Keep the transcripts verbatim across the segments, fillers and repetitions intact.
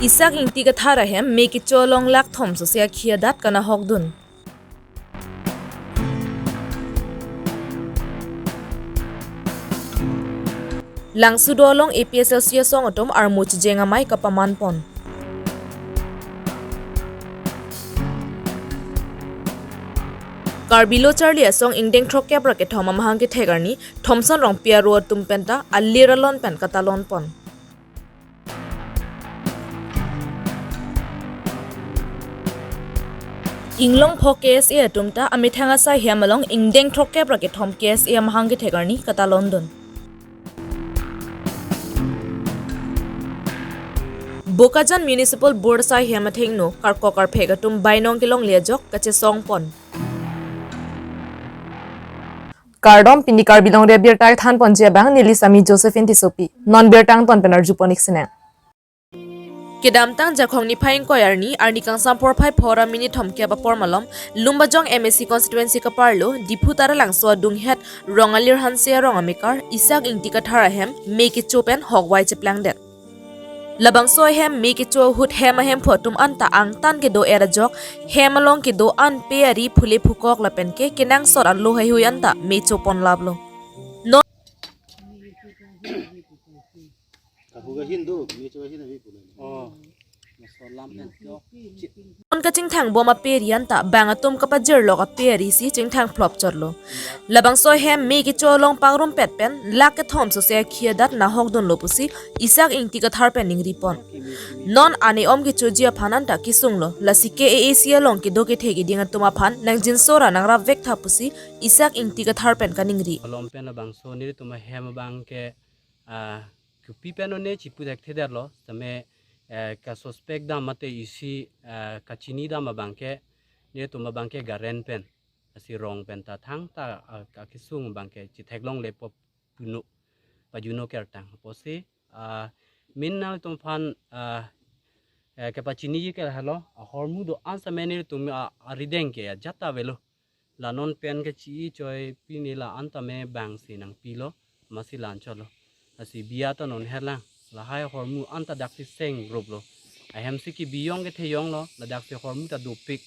Isak Ingti Kathar ahem me kecho along lakh thom sose akhi adat kanahokdun. Langsudo along A P H L C asong atum armu chijeng amei kapamanpon. Karbi Lo Charli Asong ingdeng throkkep ra kethom amahang kethek arni Thomson Rongpi aro atum penta alir alon pen katalonpon. Inglongpho K S A atum ta amethang asai hem along ingdeng throkkep ra kethom K S A amahang kethek arni katalondun. Bokajan Municipal Board asai hem athengno karkok karphek atum bainong kelongle ajok kachesongpon. Kardom, pini Karbi Longri Abirta thanponji abang neli Sami Josephine Tissopi. Non birta angton pen arjupon ik sinang. Kedamtang Jakhong niphai ingkoi arni, arni kangsam porphai phongo ra minit thomkep apor malom, Lumbajong M A C constituency kaparlo, Diphu Taralangso adunghet Rongalir Hanse arong amekar Isak Ingti Kathar ahem me kecho pen hokwai cheplangdet. Labangso ahem me kecho ahut hem ahemphu atum anta angtan kedo-er ajok, hem along kedo an pe ari phule phukok lapen ke kenangsot anlo heihui anta me choponlaplo. Non Kahu kahin do, me cho kahin abi pulo. Oh. Masolam pen cho. Non kachingthangbom ape ari anta bang atum kapajirlok ape ari si chingthang phlop chotlo. Labangso ahem me kecho along pangrumpet pen lakh kethom sose akhi adat nahokdunlo pusi Isak Ingti Kathar pen ningripon. Non ane om kechoji aphan anta kesunglo, lasi K A A C along kedo kethe keding atum aphan nangjinso ra nangrapvek tha pusi Isak Ingti Kathar pen kaningri. Alom pen labangso nelitum ahem abang ke, ah, kopi pen one chipu thekthedetlo, sitame, eh, ka suspect dam mate isi, eh, kachini dam abang ke, nelitum abang ke garen pen, lasi rong pen ta thangta, ah, akesung abang ke chitheklonglepo puno, pajuno kertang. Apotsi, ah, min nangtum aphan, ah, eh, kepachiniji ke lahelo, ahormu do-an sitame nelitum, ah, arideng ke ajat ta avelo. La non pen kechi-i choi pini la-an tame bang si nangpilo, amatsi la-an chotlo. Lasi biya ta non herlang, lahai ahormu anta daksi sengruplo. Ahem si kebiyong ketheyonglo, ladak si ahormu ta dopik.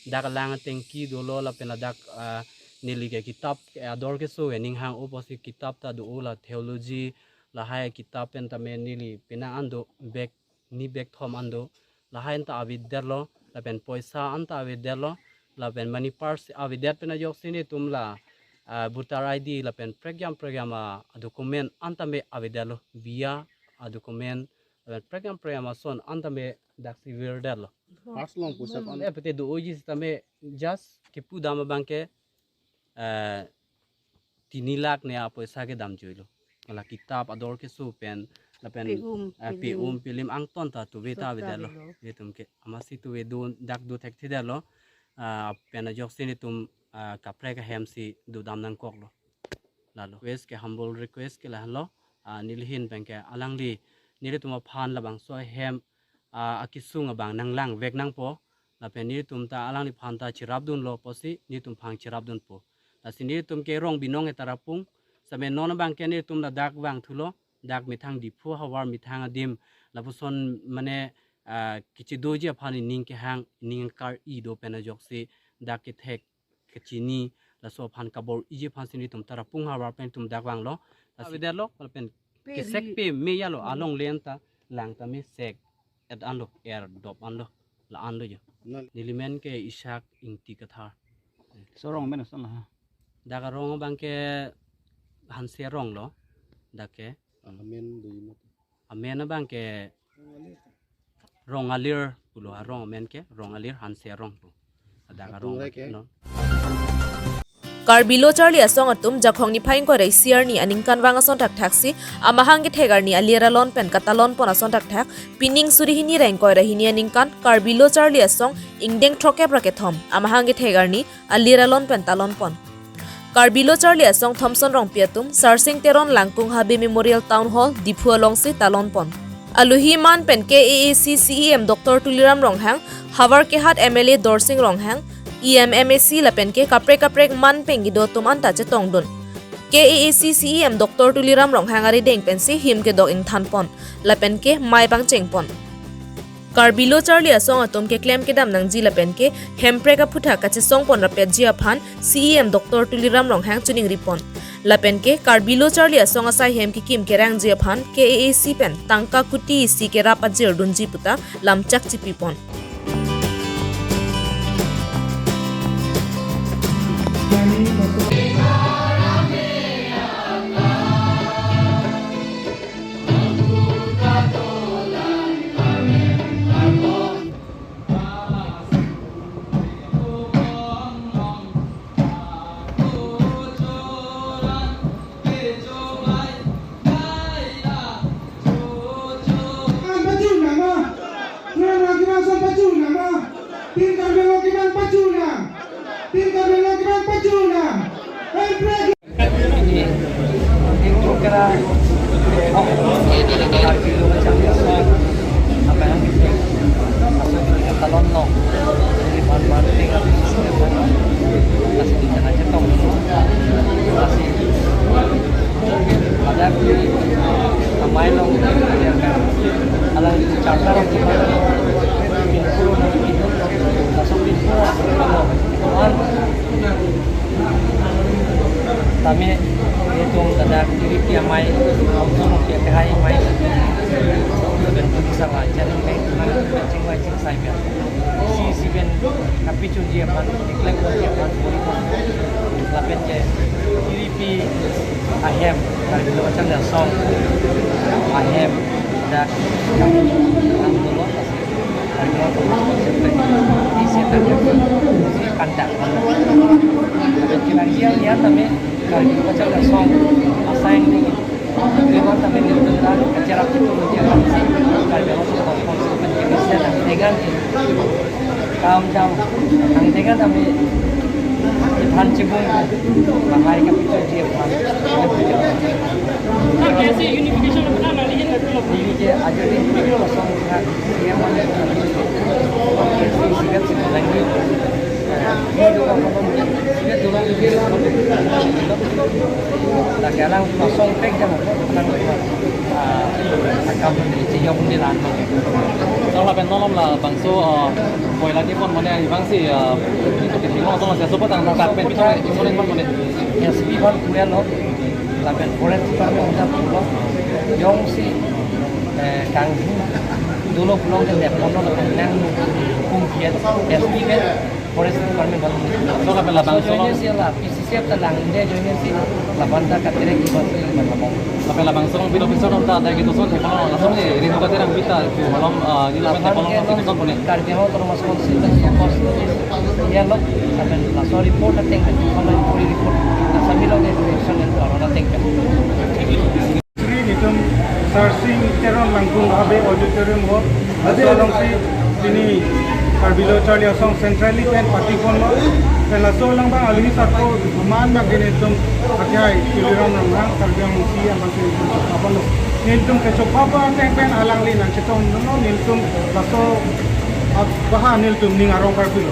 Dak alang atengki dolo lapen ladak, ah, neli ke kitap, eh, ador keso ke ninghang-o pusi kitap ta do-o, la theology, lahai kitap pen tame neli penang an do bag ni bag thom an do, lahai anta avedetlo, lapen poisa anta avedetlo, lapen money purse avedet pen ajoksi nelitum la, ah, voter I D lapen prekjam prekjam a document anta me avedetlo, biya a document, lapen prekjam prekjam ason anta me daksi virdetlo. First long pusat an. Eh, pete do-oji sitame just kepu dam abang ke, eh, tini lakh ne apoisa kedamjuilo. La kitap ador keso pen, lapen, pe-um, eh, pe-um, pilim, pilim angton ta tuve ta sot ta avedetlo. Avedetlo. Nelitum ke amatsi tuve do dak do thekthedetlo. Ah, pen ajoksi nelitum, ah, kaprek ahem si dodam nangkoklo. Lalo. Request ke, humble request ke lahenlo. Ah, neli ahin pen ke alangli nelitum aphan labangso ahem, ah, akesung abang nanglangvek nangpo. Lapen nelitum ta alangliphan ta cherapdunlo pusi nelitum aphan cherapdunpo. Lasi nelitum ke rong binong e tarapung. Sitame non abang ke nelitum ladak vangthulo. Dak methang Diphu havar methang adim. Lapuson mane, ah, kechidoji aphan ining kehang, ining kar-i do pen ajoksi dak kethek kachini, laso aphan kabor-iji aphan si nelitum tarapung havar pen nelitum dak vanglo. Lasi avedetlo, lapen pe kesek ri- pe me yalo, hmm, alongle anta lang tame sek et anlo, er dop anlo, la anlo jo. Nang- Neli men ke Isak Ingti Kathar. Sorong men ason la ha? Dak arong abang ke Hanse arong lo, dak ke. Amen do yimo. Amen abang ke Rongalir pulo, arong amen ke Rongalir Hanse arong pu. Dak arong atum abang ke no. Karbi Lo Charli Asong atum Jakhong niphai ingkoi ra isi arni aningkanvang ason thakthak si amahang kethek arni alir alon pen katalonpon ason thakthak, pining suri hini ra ingkoi ra hini aningkan Karbi Lo Charli Asong ingdeng throkkep ra kethom amahang kethek arni alir alon pen talonpon. Karbi Lo Charli Asong Thomson Rongpi atum Sarsing Teron Langkung Habe Memorial Town Hall, Diphu alongsi talonpon. Aluhi man pen K A A C C E M Doctor Tuliram Ronghang, Havar Kehat M L A Dorsing Ronghang, E M M A C lapen ke kaprek kaprek man pen kedo atum anta chetongdun. K A A C C E M Doctor Tuliram Ronghang arideng pensi him kedok ingthanpon, lapen ke mei pangchengpon. Karbi Lo Charli Asong atum keklem kedam nangji lapen ke Hemprek aphuthak kachesongpon rapetji aphan C E M Doctor Tuliram Ronghang choningri pon. Lapen ke Karbi Lo Charli Asong asai hem kekim kerangji aphan K A A C pen tangka kuti isi kerap ajirdunji puta lamchak chipi pon. Pachunang ma? Pachunang, Karbi Anglong keman pachunang. Karbi Anglong keman pachunang. Hemprek. Tame, itum ladak T V P amei, langsung ke hai amei. Dan bisa lah, jadi kancing kancing sai biar. Si, si pen kapichunji aphan, keklem ji aphan, puri pon. Lapen ke T V P ahem, Karbi Lo Charli Asong ahem, dak kami ang dolo, Karbi Lo Charli Asong, isi tak, isi kandak. Lapen ke lagi yang lihat kami, Karbi Lo Charli Asong asai ni, memang kami di dalam acara itu menjadi si Karbi Lo Charli Asong dengan Kam jam, ang tega kami iphan chibung, mahai kapichunji aphan. K S A unification of Nagaland, Nagaland. Ini ke aja di video langsung ha, dia mana K S A sigat sigat lagi. Ini juga kalau sigat dulu lagi. Lagi alang langsung pek jam, alang, ah, akam di Ciyong di lan. Song lapen nolom labangso, eh, poila ni pon mane abang si, eh, tinglo song si asopo tang tak pen pitong tinglo ni pon mane. S P aphan pulo lo, lapen Forest Department aphan pulo, jongsi, eh, kanghu dolo pulo ke dep pon lo lapen nang kum kiat S P ke Forest Department aphan. Song lapen labangso. Join si la, P C C F ta langde join si, labang ta katere ki bos ni labang labang. Lapen labangso pin officer ta ada gitu song, kalau langsung ni, rindu katere kita, malom, eh, ini lapen labang ke kita song punya. Karbi Anglong Autonomous Council ta sokos ni, ya lo, lapen laso report ateng kan, kalau report, laso mi lo ke action yang kalau ateng kan. Sri nitum Sarsing Teron Langkung Habe Auditorium ho. Laso alongsi pini Karbi Lo Charli Asong Centrally pen pati pon lo. Pen laso alang abang alangli sarpo man abang ke nitum akhai Tuliram Ronghang Karbi Anglong C E M abang si nitum chokpapon lo. Nitum kechokpapon ateng pen alangli nangchetongdun lo nitum laso ap-, baha nitum ning arong parpilo.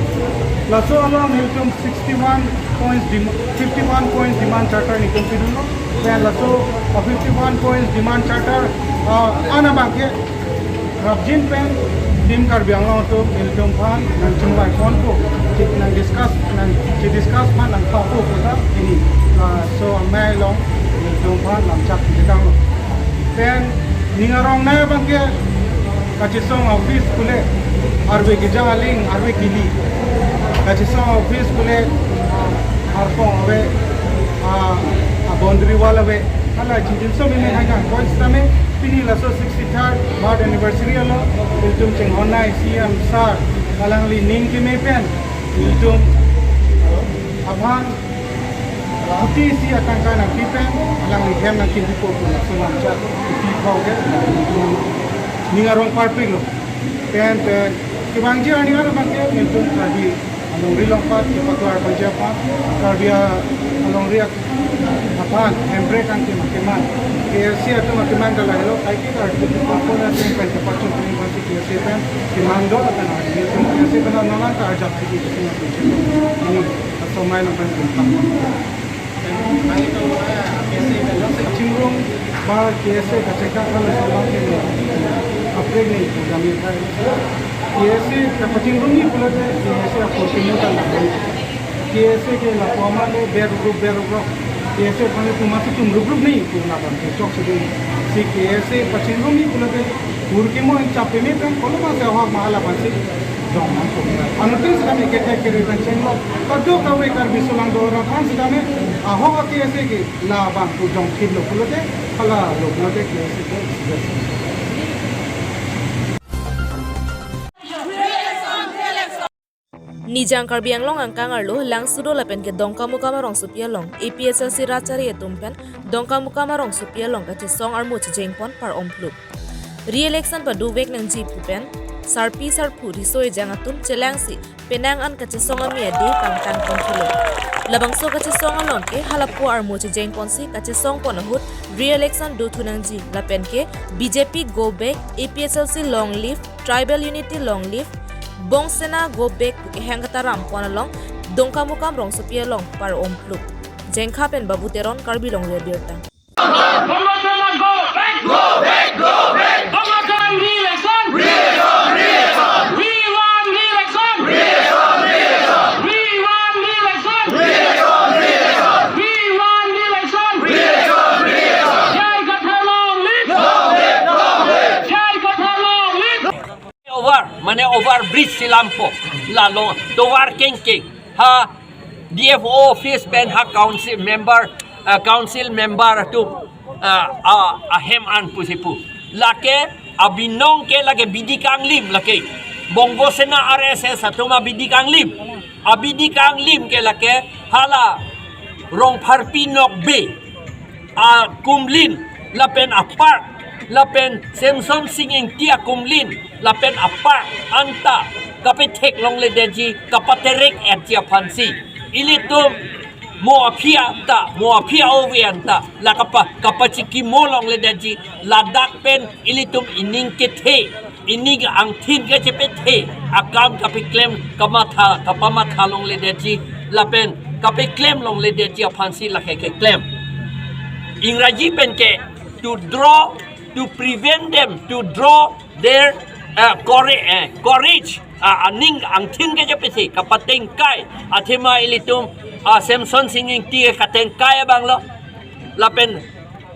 Laso along nitum sixty-one points dem-, fifty-one points demand charter nitum pidun lo. Pen laso, ah, fifty-one points demand charter, ah, an abang ke rapjin pen Team Karbi Anglong atum nelitum aphan nangchingvai ponpo, nang discuss, nangchidiscuss aphan nangpapo puta pini, ah, laso amei along nelitum aphan lamchak pidang lo. Pen ning arong nai abang ke kachesong office kule arve kejang aling arve kili. Kachesong office kule, ah, arpong ave, ah, ah, boundary wall ave. Hala chingjinso meme hai nang. Point sitame pini laso sixty-third birth anniversary along ilitum chinghon nai C M sir alangli ning keme pen ilitum aphan kuti isi atangka nangpi pen alangli hem nangkimpipo pu laso lamchak kuti pau ke ning arong parpik lo. Pen pen kevangji arni an abang ke nelitum Karbi alongri along pat kepaklar pajapa Karbi alongri aphan Hemprek angke makeman K S A atum makeman kalahelo kaike Karbi atum papo na atum pen kepachun pen pasi K S A pen keman do atum nelitum K S A pen nonang ta ajak sidi isi na pen ini asomai nang pen kumpa. Chingrum ba K S A kachekak kan asomai ke Reng ni program ni thai. K S A kapachingrum ni pulote K S A aporsi ni ta lapen. K S A ke lapu amat le ber rup ber rup. K S A aphan le pu masi chingrum rup ni pu lapen ke chok si dei. Si K S A pachingrum ni pulote pur ke mo chap peme pen kolo masi ahok ma lapen si jong nangpo. Anuttin sitame kethek kere pen chenglo. Kadokave Karbi sulang do-an aphan sitame ahok K S A ke labang pu jongthip lo pulote, hala lo pulote K S A ke. Nijang Karbi Anglong angkang arlo Langsudo lapen ke Dongkamukam arongsopi along A P H L C rat chari atum pen Dongkamukam arongsopi along kachesong armu chejengpon par-om phlu. Re-election padovek nangji pu pen sarpi sarpo riso ejang atum chelangsi penang an kachesong ame ade pangtang pon thulo. Labangso kachesong along ke halapu armu chejengponsi kachesongpon ahut re-election dothu nangji lapen ke B J P go back, A P H L C long live, tribal unity long live, Bong Sena go back pu kehang kata rampon along Dongkamukam rongsopi along par-om phlu. Jengkha pen Babu Teron, Karbi Longri Abirta. Bangladesh must go back. Go back, go back. Bangladesh re-election. Re-election, re-election. We want re-election. Re-election, re-election. We want re-election. Re-election, re-election. We want re-election. Re-election, re-election. J I Kathar long live. Long live, long live. J I Kathar long live. Over, mane over bridge si lampo. La long, tovar kengkeng. Ha D F O office pen ha council member, uh, council member atum, uh, uh, ahem an pusi pu. Lake abinong ke lake bidi kanglim lake. Bongo Sena R S S atum abidi kanglim. Abidi kanglim ke lake hala Rongpharpi Nokbe akumlin lapen apark lapen Semsonsing Ingti akumlin lapen apark anta kapethek longledetji, kapaterek etji aphansi ilitum mo aphi anta, mo aphi ove anta la kapa, kapachikimo longledetji, ladak pen ilitum ining kethe, ining angthin kachepethe akam kapeklem, kamatha, kapamatha longledetji lapen kapeklem longledetji aphansi lake keklem. Ingraji pen ke to draw, to prevent them, to draw their, uh, courage, uh, courage, uh, aning angthin kachepethe kapatengkai, athema ilitum, uh, Semsonsing Ingti katengkai abang lo. Lapen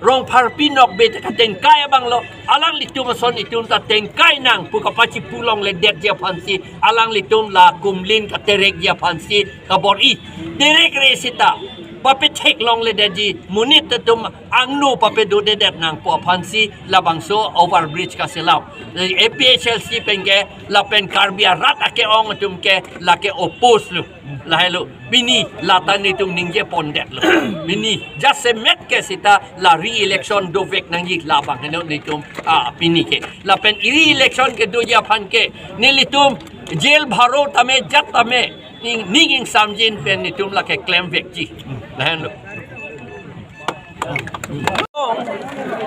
Rongpharpi Nokbe katengkai abang lo. Alanglitum ason itum ta tengkai nang pu kapachipu longledetji aphansi alanglitum la kumlin katerekji aphansi kabor-i. Terekre sita papethek longledetji, monit atum angno papedodedet nangpo aphansi labangso overbridge kaselam. A P H L C pen ke lapen Karbi arat ake-ong atum ke lake oppose lo. Lahelo. Pini lata netum ningje pondet lo. Pini jasemet ke sita la re-election dovek nangji labang helo netum, ah, pini ke. Lapen re-election kedoji aphan ke nelitum jail bharo tame jat tame ning, ning ingsamjin pen netum lake klemvekji. Lahenlo.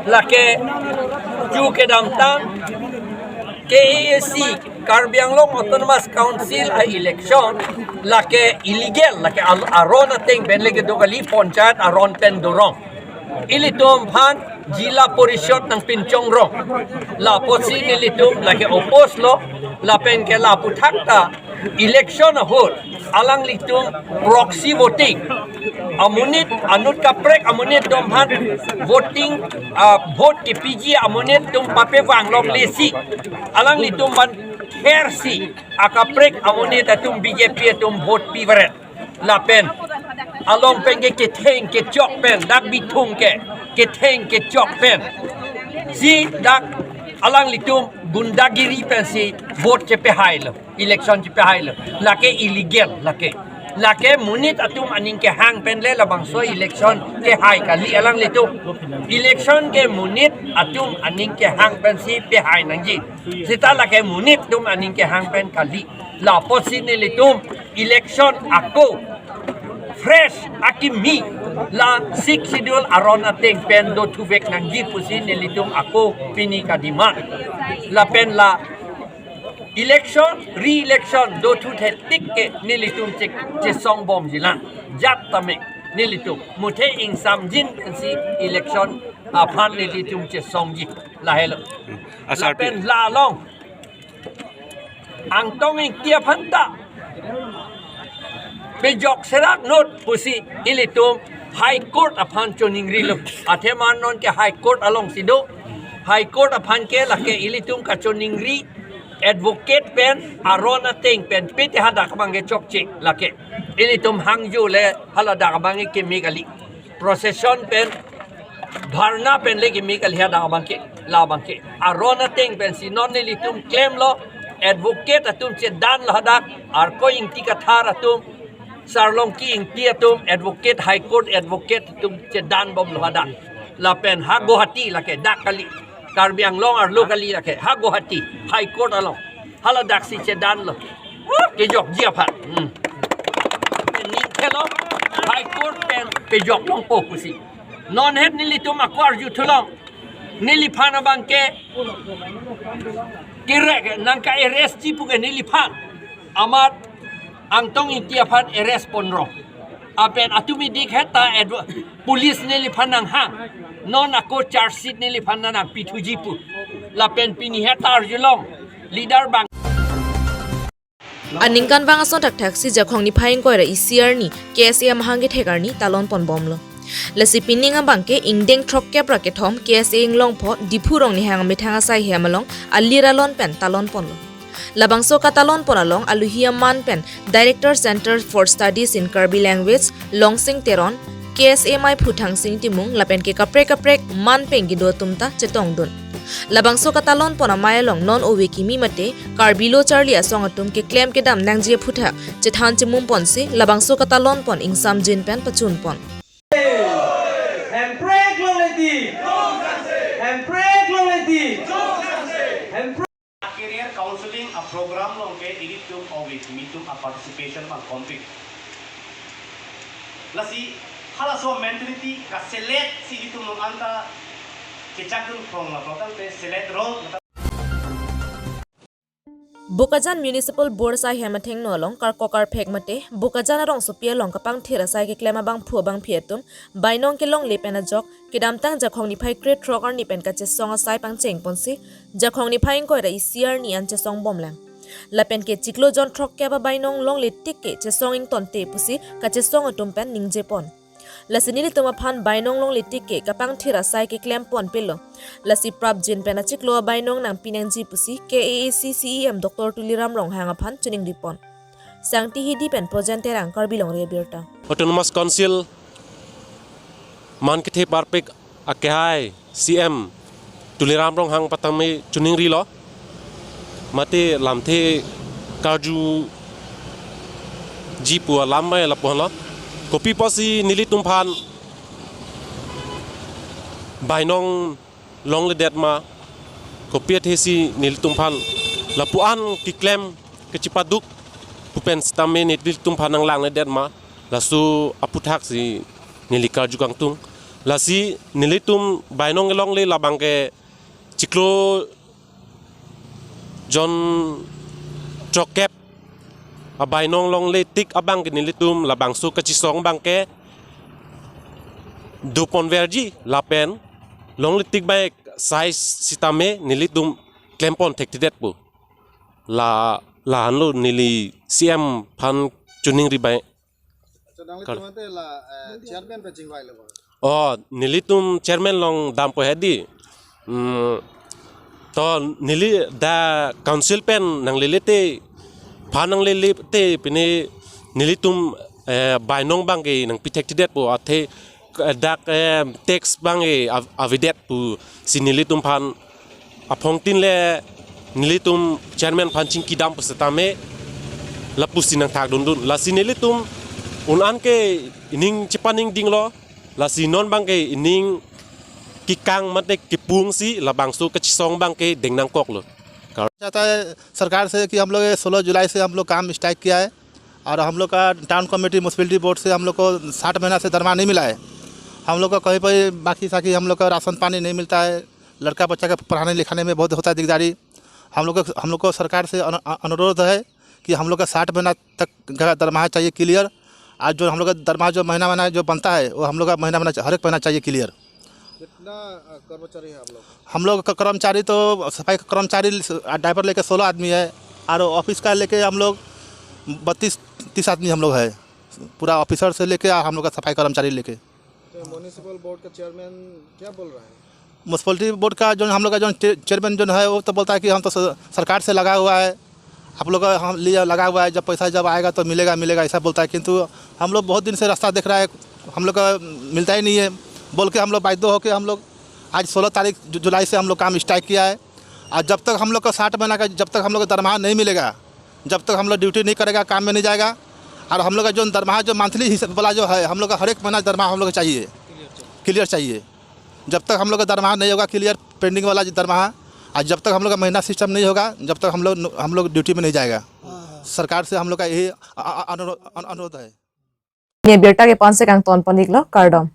Lake ju kedamtang K A A C, Karbi Anglong Autonomous Council a-election lake illegal, lake al-, aron ateng pen lake do kali, panchayat aron pen dorong. Ilitum aphan Zilla Parishad nangpinchongrong. Lapusi nelitum lake oppose lo, lapen ke lapu thakta election ahut alanglitum proxy voting, amonit anut kaprek amonit atum aphan voting, ah, vote kepiji amonit atum papevang longlesi alanglitum aphan khersi akaprek amonit atum B J P atum vote pivaret. Lapen along pen ke ketheng kechok pen, dak Bithung ke ketheng kechok pen si dak alanglitum gundagiri pensi vote chepehailo, election chepehailo. Lake illegal lake. Lake monit atum aning kehang pen le labangso election kehai kali alanglitum. Election ke monit atum aning kehang pensi pehai nangji. Sita lake monit atum aning kehang pen kali. Lapusi nelitum election ako fresh akimi la Sixth Schedule aron ateng pen dothuvek nangji pusi nelitum ako pini kademand. Lapen la election, re-election dothu thetik ke nelitum che, chesongbomjilang. Jat tame nelitum muthe ingsamjin pensi election aphan nelitum chesongji lahelo. Asarpi. Lapen la along Angtong Ingti aphan ta pejok serak not pusi ilitum High Court aphan choningrilo. Athema non ke High Court alongsi do. High Court aphan ke lake ilitum kachoningri, advocate pen aron ateng pen pite hadak abang ke chokche lake. Ilitum hangjo le haladak abang ke keme kali. Procession pen dharna pen le keme kali hadak abang ke, labang ke. Aron ateng pensi non nelitum klemlo, advocate atum chedanlo hadak, Arkoi Ingti Kathar atum, Sarlongki Ingti atum, advocate, High Court advocate atum chedanbomlo hadak. Lapen ha Guwahati lake, dak kali. Karbi Anglong arlo kali lake, ha Guwahati, High Court along. Haladaksi chedanlo. Kejokji aphan. Hmm. Ning thelo, High Court pen pejok longpo pusi. Non het nelitum ako arju thulong. Neliphan abang ke kirek nangka-arrest ji pu ke neliphan. Amat Angtong Ingti aphan arrest ponrong. Lapen atum idik heta adv-, police neliphan nanghang. Non ako charge sheet neliphan nangpithuji pu. Lapen pini heta arjulong. Leader bang. Aningkanvang ason thakthaksi Jakhong niphai ingkoi ra isi arni K S A amahang kethek arni talon ponbomlo. Lasi pining abang ke ingdeng throkkep ra kethom K S A Inglongpho Diphu Rongnihang amethang asai hem along alir alon pen talon ponlo. Labangso katalon pon along aluhi aman pen Director Center for Studies in Karbi Language, Longsing Teron, K S A maiphu Thangsing Timung lapen ke kaprek kaprek man pen kedo atum ta chetongdun. Labangso katalon pon amei along non ove kimi mate Karbi lo charli asong atum keklem kedam nangji aphuthak chethan chemum ponsi labangso katalon pon ingsamjin pen pachun pon. Hemprek longle tik. Hemprek longle tik. Hemprek. Career counseling a program along ke ilitum ove kimi atum a participation abang kompik. Lasi halaso mentality kaselet si ilitum along anta kechakdun phrong la, tangte selet rong. Bokajan Municipal Board asai hem athengno along karkok karphek mate Bokajan arongsopi along kapangthir asai keklem abangphu abangphi atum bainong kelongle pen ajok kedamtang Jakhong niphai krethrok arni pen kachesong asai pangcheng ponsi Jakhong niphai ingkoi ra isi arni an chesongbomlang. Lapen ke chiklo jon throkkep abainong longle tik ke chesong ingtonte pusi kachesong atum pen ningje pon. Lasi nelitum aphan bainong longle tik ke kapangthir asai keklem ponpelo. Lasi prapjin pen achiklo abainong nangpi nangji pusi K A A C C E M Doctor Tuliram Ronghang aphan choningri pon. Sangti Hidi pen Projen Terang, Karbi Longri Abirta. Autonomous Council man kethe parpik akehai C M Tuliram Ronghang patame choningrilo. Mate lamthe karjuji pu alam mai lapuanlo. Kopi pusi nelitum aphan bainong longledet ma, kopi athesi nelitum aphan lapuan keklem kechipaduk pu pen sitame nelitum aphan nanglangledet ma, laso aphuthaksi neli karju kangtung. Lasi nelitum bainong kelongle labang ke chiklo jon throkkep abainong longle tik abang ke nelitum labangso kachesong abang ke doponverji lapen longle tik bai size sitame nelitum klem pon thekthedet pu. La, lahenlo neli C M aphan choningri bai. Acha, nangli Kar- tumante la, eh, chairman pen chingvailo ba? Oh, nelitum chairman along dampo hedi. Hmm, to neli dak council pen nanglele te, aphan nanglele te pine nelitum, eh, bainong abang ke nangpi thekthedet pu athe, eh, dak, eh, tax abang ke av-, avedet pusi nelitum aphan aphongtin le nelitum chairman aphan chingkidam pu setame lapusi nangthakdundun. Lasi nelitum un-an ke ining chepaningdinglo, lasi non abang ke ining kekang mate kepungsi labangso kachesong abang ke deng nangkoklo. चाहता है सरकार से कि हम लोग ये सोलह जुलाई से हम लोग काम स्ट्राइक किया है और हम लोग का टाउन कमेटी, म्युनिसिपैलिटी बोर्ड से हम लोग को साठ महीना से दरमाहा नहीं मिला है। हम लोग को कहीं पर बाकी साकी हम लोग का राशन पानी नहीं मिलता है। लड़का बच्चा का पढ़ाने लिखाने में बहुत होता है दिकदारी। हम लोग को, हम लोग को सरकार से अनु-, अ-, अनुरोध है कि हम लोग का साठ महीना तक का दरमाहा चाहिए क्लियर। आज जो हम लोग का दरमाहा जो महीना महीना जो बनता है, वो हम लोग का महीना महीना, हर एक महीना चाहिए क्लियर। कितना अ, कर्मचारी है आप लोग? हम लोग का कर्मचारी तो सफाई का कर्मचारी ड्राइवर लेके सोलह आदमी है और ऑफिस का लेके हम लोग बत्तीस तीस आदमी हम लोग है। पूरा ऑफिसर से लेके हम लोग का सफाई कर्मचारी लेके। तो म्युनिसिपल बोर्ड का चेयरमैन क्या बोल रहा है? म्यूनसिपलिटी बोर्ड का जो हम लोग का जो चे- चेयरमैन जो है, वो तो बोलता है कि हम तो स- सरकार से लगा हुआ है, आप लोग का हम लिए लगा हुआ है, जब पैसा जब आएगा तो मिलेगा, मिलेगा, ऐसा बोलता है। किंतु हम लोग बहुत दिन से रास्ता देख रहा है, हम लोग का मिलता ही नहीं है। बोल के हम लोग बाध्य होके हम लोग आज सोलह तारीख जु- जुलाई से हम लोग काम स्ट्राइक किया है। और जब तक हम लोग का साठ महीना का, जब तक हम लोग का दरमाहा नहीं मिलेगा, जब तक हम लोग ड्यूटी नहीं करेगा, काम में नहीं जाएगा, और हम लोग का जो दरमाहा जो मंथली हिसाब वाला जो है, हम लोग का हर एक महीना दरमाहा हम लोग को चाहिए, क्लियर चाहिए। जब तक हम लोग का दरमाहा नहीं होगा क्लियर, पेंडिंग वाला जो दरमाहा, और जब तक हम लोग का महीना सिस्टम नहीं होगा, जब तक हम लोग हम लोग ड्यूटी में नहीं जाएगा। सरकार से हम लोग का यही अ- अ- अनुरोध अनु- अनुरोध है। Ne birta ke panse kangton panik lo, kardom.